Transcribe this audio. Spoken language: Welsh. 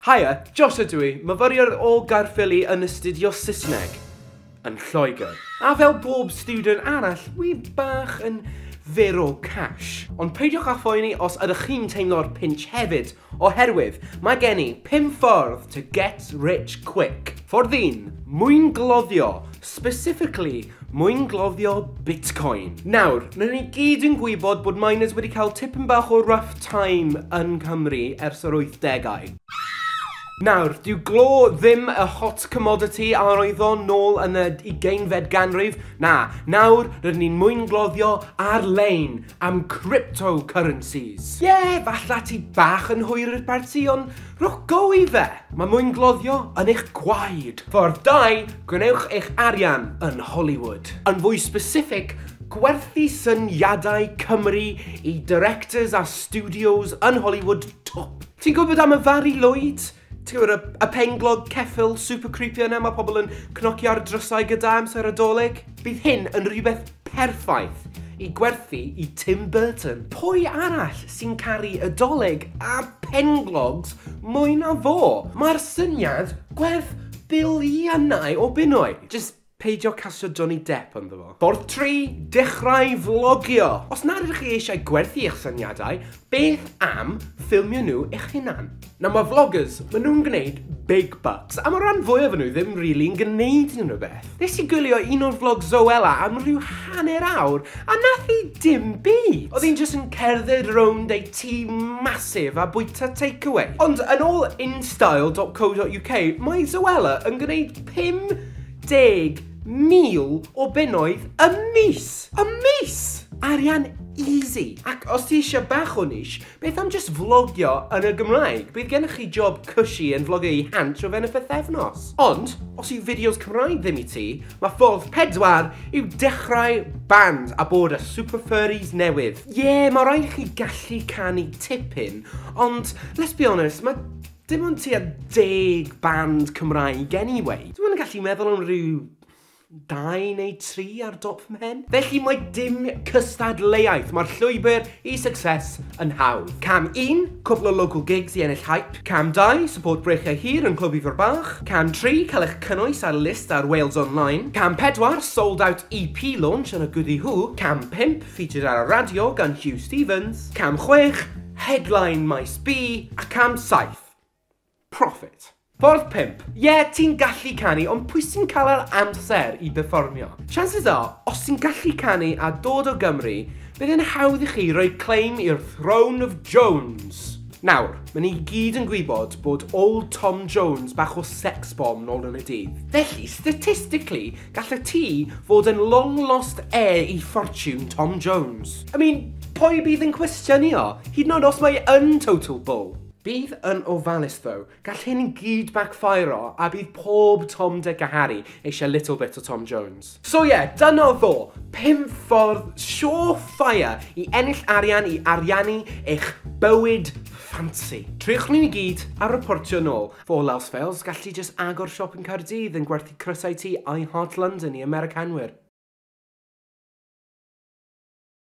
Haia, Josh ydw i, myfyriwr o Gaerffili yn astudio Saesneg yn Lloegr. A fel bob student arall, wi bach yn fyr o cash. Ond peidiwch â phoeni os ydych chi'n teimlo'r pinch hefyd, oherwydd mae gen i 5 ffordd to get rich quick. Ffordd 1, mwyngloddio, specifically mwyngloddio Bitcoin. Nawr, rydyn ni gyd yn gwybod bod miners wedi cael tipyn bach o rough time yn Cymru ers yr 80au. Nawr, dyw glo ddim y hot commodity a oedd o nôl yn y 20fed ganrif. Na, nawr rydyn ni'n mwyngloddio ar-lein am cryptocurrencies. Ie, yeah, falla ti bach yn hwyr i'r parti, ond rhowch go i fe. Mae mwyngloddio yn eich gwaed. Ffordd 2, gwnewch eich arian yn Hollywood. Yn fwy specific, gwerthu syniadau Cymru i directors a studios yn Hollywood top. Ti'n gwybod am y Fari Lwyd? Ti'n gwybod y penglog ceffyl super creepy yna mae pobl yn cnocio ar drysau gyda amser y Dolig? Bydd hyn yn rhywbeth perffaith i gwerthu i Tim Burton. Pwy arall sy'n caru y Dolig a penglogs mwy na fo? Mae'r syniad gwerth biliynau o bunnoedd. Just peidio castio Johnny Depp ynddo fo. Ffordd 3, dechrau vlogio. Os nad ydych chi eisiau gwerthu eich syniadau, beth am ffilmio nhw eich hunan? Nawr mae vloggers, maen nhw'n gwneud big bucks, a mae rhan fwyaf nhw ddim really yn gwneud unrhyw beth. Nes i gwylio un o'r vlog Zoella am ryw hanner awr, a nath hi dim byd. Oedd hi'n just yn cerdded rownd ei tŷ massive a bwyta takeaway. Ond yn ôl instyle.co.uk, mae Zoella yn gwneud 50,000 o bunnoedd y mis. Y mis! Arian easy. Ac os ti eisiau bach o niche, beth am just vlogio yn y Gymraeg? Bydd gennych chi job cushy yn vlogio i Hansh o fewn y pythefnos. Ond, os yw fideos Cymraeg ddim i ti, mae ffordd 4 yw dechrau band a bod y Super Furries newydd. Ie, yeah, mae rhaid i chi gallu canu tipyn, ond, let's be honest, mae dim ond tua 10 band Cymraeg anyway. Dwi'n gallu meddwl am rhyw 2 neu 3 ar dop fy mhen. Felly mae dim cystadleuaeth. Mae'r llwybr i success yn hawdd. Cam 1, cwpl o local gigs i ennill hype. Cam 2, support Breichiau Hir yn Clwb Ifor Bach. Cam 3, cael eich cynnwys ar list ar Wales Online. Cam 4, sold out EP launch yn y Gwdihŵ. Cam 5, featured ar y radio gan Hugh Stevens. Cam 6, headline Maes B. A cam 7, profit. Ffordd 5. Ie, yeah, ti'n gallu canu, ond pwy sy'n cael yr amser i berfformio? Chances are, os ti'n gallu canu a dod o Gymru, bydd yn hawdd i chi roi claim i'r Throne of Jones. Nawr, mae ni gyd yn gwybod bod old Tom Jones bach o sex bomb nôl yn y dydd. Felly, statistically, gallai ti fod yn long lost heir i ffortiwn Tom Jones. I mean, pwy bydd yn cwestiynu o? Hyd yn oed os mae yn total bull. Bydd yn ofalus though, gall hyn i gyd backfire-o a bydd pob Tom, Dick a Harry eisiau little bit o Tom Jones. So yeah, dyna fo, 5 ffordd surefire i ennill arian i ariannu eich bywyd ffansi. Triwch nhw i gyd a reportio nôl. For all else fails, gallu just agor siop yn Caerdydd yn gwerthu crysau T I Heart London i Americanwyr.